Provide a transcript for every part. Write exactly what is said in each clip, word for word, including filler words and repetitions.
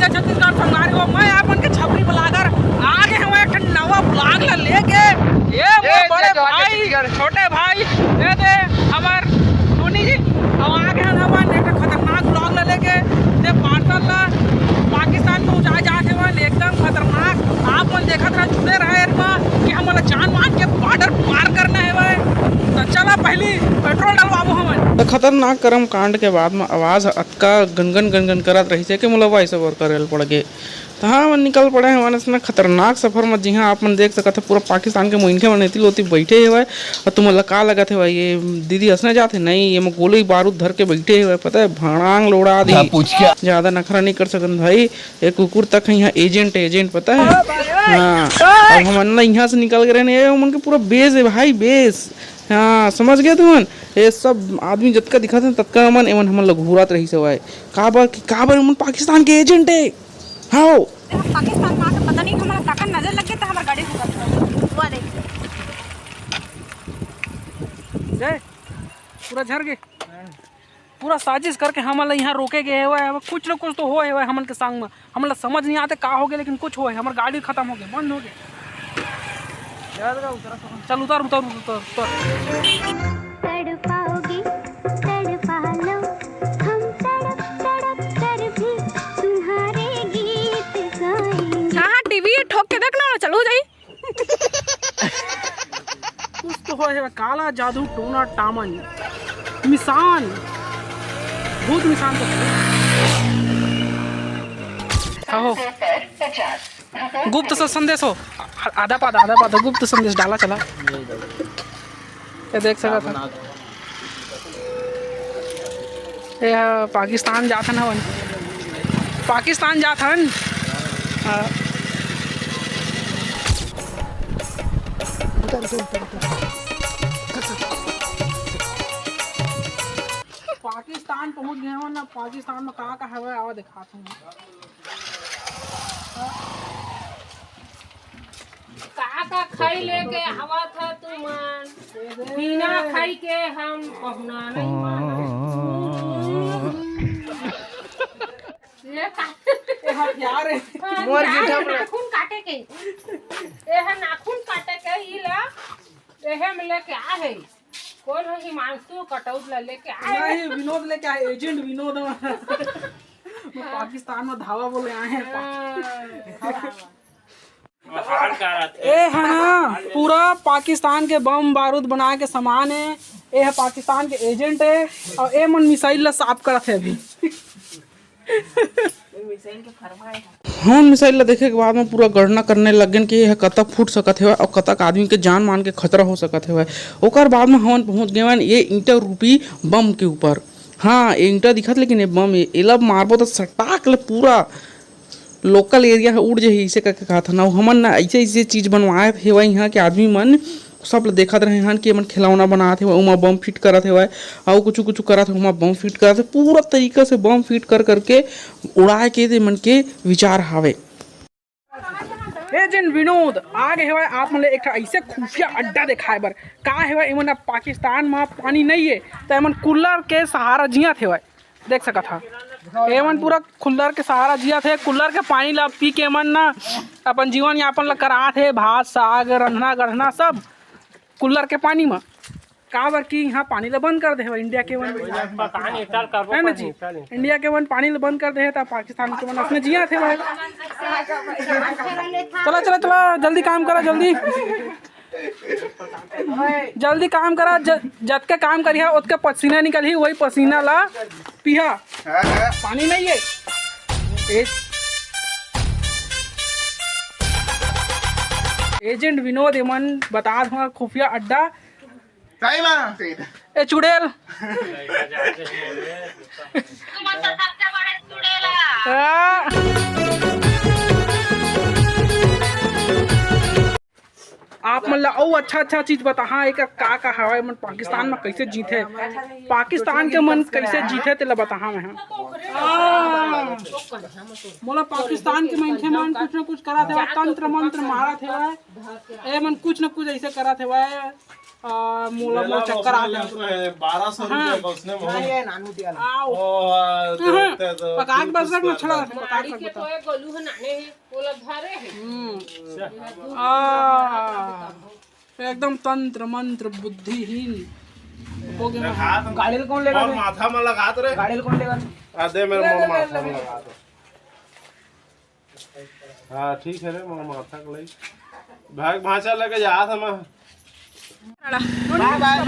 छत्तीसगढ़ संगवारी हो, मैं आप मन के छपरी ब्लॉगर आ गे हवं एक ठन नवा ब्लॉग ला लेके। ये मोर ए, बड़े जय जवान, जय भाई, छत्तीसगढ़। छोटे भाई, ये दे हमर टोनी जी, अब आ गे हन हमन एक ठन खतरनाक ब्लॉग ला लेके। ये पार्सल ला पाकिस्तान पहुंचाए जात हवन, एकदम खतरनाक। आप मन देखत रह, जुड़े रहे एमा कि हमन ला जान मान के बॉर्डर पार करना हे भाई। तो चला पहली पेट्रोल डलवाबो हमन। तो खतरनाक कर्म कांड के बाद में आवाज ह अतका गनगन गनगन करत रहिस हे कि मोला वॉइस ओवर करे ल पड़ गे। तो हाँ, हमन निकल पड़े हवन अइसने खतरनाक सफर में, जिहाँ आप मन देख सकत हे पूरा पाकिस्तान के मइनखे मन एती ओती बइठे हवय। अउ तुमन ला का लगत हे भाई, ये दीदी अइसने जात हे? नहीं, ये में गोली बारूद धर के बइठे हवय, पता हे, भड़ांग लोड़ा दी। क्या पूछ क्या? ज्यादा नखरा नहीं कर सकन भाई। ये कुकुर तक है यहाँ एजेंट, एजेंट पता है। हाँ, अब हमन ना यहाँ से निकल के रहने, ये उमन के पूरा बेस है भाई, बेस। हाँ, समझ गए तुमन? ये सब आदमी जतका दिखत हे ततका मन, एमन हमन ला घूरत रहिस हवय। काबर कि काबर एमन पाकिस्तान के एजेंट है। हाँ। पाकिस्तान में आके पता नहीं हमारा काका नजर लग गया था, हमारा गाड़ी रुका था। वो देख। जय, पूरा झर गए। पूरा साजिश करके हमन ला यहाँ रोके गए हवय। अब कुछ न कुछ तो होय हवय हमन के संग में। हमन ला समझ नहीं आते का हो गए, लेकिन कुछ होय। हमर गाड़ी खत्म हो गए, बंद हो गए। चल उतर, उतर, उतर, उतर। तड़पाओगे, तड़पा लो, हम तड़प तड़प कर भी तुम्हारे गीत गाएंगे। हाँ, हाँ, टीवी ये ठोक के देख ना, चलो जाई। कुछ तो होय हे, काला जादू टोना टामन, मिसान, भूत मिसान तो हो। गुप्त स-, संदेश हो। आ-, आधा पादा, आधा पादा, गुप्त संदेश डाला चला। ये देख सकत हन। ये ह पाकिस्तान जात हन, हवन। पाकिस्तान जात हन। हाँ। पाकिस्तान पहुंच गए हवन ना, पाकिस्तान में का का हवय, आवा दिखात हूँ। का का खाई लेके आवत ह तुमन? बिना खाई के हम पहुना नहीं मानब। ये का? ये हथियार है। हाँ, मोर यार, गिठा पर नाखून काटे के। ये है नाखून काटे के, ई ला। एहे में लेके आ है। कौन हो हिमांशु कटौत ला लेके आ है? नहीं, विनोद लेके आए, एजेंट विनोद हमारा। वो पाकिस्तान में धावा बोले आए हैं। हाँ। ए है ना, पूरा पाकिस्तान के बम बारूद बना के सामान है। ए है पाकिस्तान के एजेंट है और ए मन मिसाइल ला साफ करत है अभी। हमन मिसाइल ला देखे के बाद में पूरा गणना करने लग गेन कि यह कतक फूट सकत हवय और कतक आदमी के जान मान के खतरा हो सकत हवय। ओकर बाद में हमन पहुंच गए हन ये ईंटा रूपी बम के ऊपर। हाँ, ये ईंटा दिखत, लेकिन ये बम, ये, एला मारबो तो सटाक ले पूरा लोकल एरिया ह उड़ जही, इसे करके कहत हन। अउ हमन ना ऐसे ऐसे चीज बनवाए हेवय इहाँ के आदमी मन, सब ल देखत रहे हन कि एमन खिलौना बनात हेवय, ओमा बम फिट करत हेवय, अउ कुछु कुछु करत हे, ओमा बम फिट करत हे। पूरा तरीका से बम फिट कर करके उड़ाए के एमन के विचार हावे। एजेंट विनोद आ गे हेवय आप मन ल एक ठा ऐसे खुफिया अड्डा देखाए बर। का हेवय, एमन अब पाकिस्तान म पानी नइ हे, त एमन कूलर के सहारा जियत हेवय। देख सकत हा, एमन पूरा कुल्लर के सहारा जियत हे। कुल्लर के पानी ला पी के एमन ना अपन जीवन यापन ला करात हे, भात साग रंधना गढ़ना सब कुल्लर के पानी म। काबर कि इहाँ पानी ला बंद कर दे हवय इंडिया के मन, पता नहीं, चल करबो है ना पर जी? नहीं, चल नहीं। इंडिया के मन पानी ला बंद कर दे हे, त पाकिस्तान के मन अपने जियत हे भाई। चला, चला, चला, जल्दी काम करा, जल्दी। जल्दी काम करा, ज-, जतके काम करिहा, ओतके पसीना निकलही, वही पसीना ला पीहा। पानी नहीं है। ए-, एजेंट विनोद एमन बता दो खुफिया अड्डा। सही बात है। ए चुड़ैल। हाँ। आप मन ला अउ अच्छा अच्छा चीज बताहा, एकर का का हवय, मन पाकिस्तान म कइसे जीथे, पाकिस्तान के मन कइसे जीथे, तेला बताहा मैं ह। मोला पाकिस्तान के मनखे मन कुछ न कुछ करत हवय, तंत्र मंत्र मारत हवय, ए मन कुछ न कुछ ऐसे करत हवय। आ, मोला मोला मोला चक्कर आ गया। बारह सौ हाँ। रुपया का उसने मोहन। ये नानू दिया ला। आओ। ओ, हाँ, हम्म। देखते तो पका के बस रख, मछला रख, पका के माड़ी के बता। तो एक गोलू है नाने है, वो लोग धरे है। हम्म। अच्छा। आ, एकदम तंत्र मंत्र बुद्धिहीन हो गया। मैं हाथ गाड़ी ल कौन लेगा और बे? माथा में लगात रे। गाड़ी ल कौन लेगा? आ दे मेरे ले, मोर ले, माथा ले, में ले। लगात। हाँ, ठीक है रे, मोर माथा के लई। भाग भांचा लेके जात हम। बाय बाय।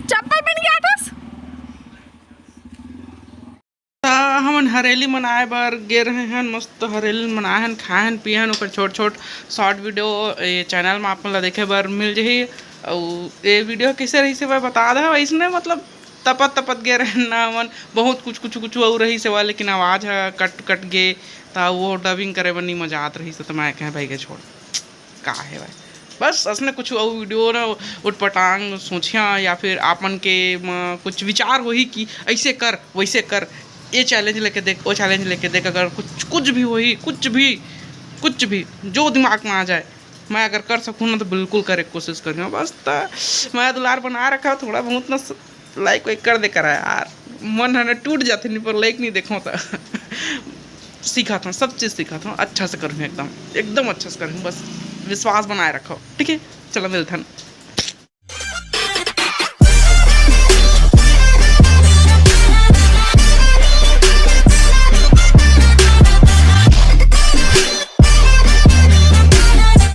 चप्पल पहन के आथस। त हमन हरेली मनाए बर गे रहे हन, मस्त हरेली मनाए हन, खाए हन, पिए हन, ओकर छोट छोट short video ये channel में आप मन ला देखे बर मिल जही। अउ ये video कैसे रहिस हे, मैं बता दे, वैसने मतलब तपत तपत गे रहे ना हमन, बहुत कुछ कुछ कुछ अउ रहिस हे, लेकिन आवाज़ ह कट कट गे, त वो dubbing करे बर नहीं मजा आत रहिस, त मैं कहे भाई के छोड़, का हे भाई। बस असने कुछ अउ video ना उटपटांग सोचिया या फिर आप मन के म, कुछ विचार होही कि ऐसे कर, वैसे कर, ये challenge लेके देख, वो challenge लेके देख, अगर कुछ कुछ भी होही, कुछ भी, कुछ भी जो दिमाग में आ जाए, मैं अगर कर सकूँ ना तो बिल्कुल करे के कोशिश करूँ। बस त मैं दुलार बना रखा, थोड़ा बहुत ना like वाइक कर दे करा यार, मन है ना टूट जाते नहीं पर like नहीं देखो तो सीखत हूँ, सब चीज़ सीखत हूँ, अच्छा से करूँ एकदम, एकदम अच्छा से करूँ, बस विश्वास बनाए रखो, ठीक है? चलो मिलथन।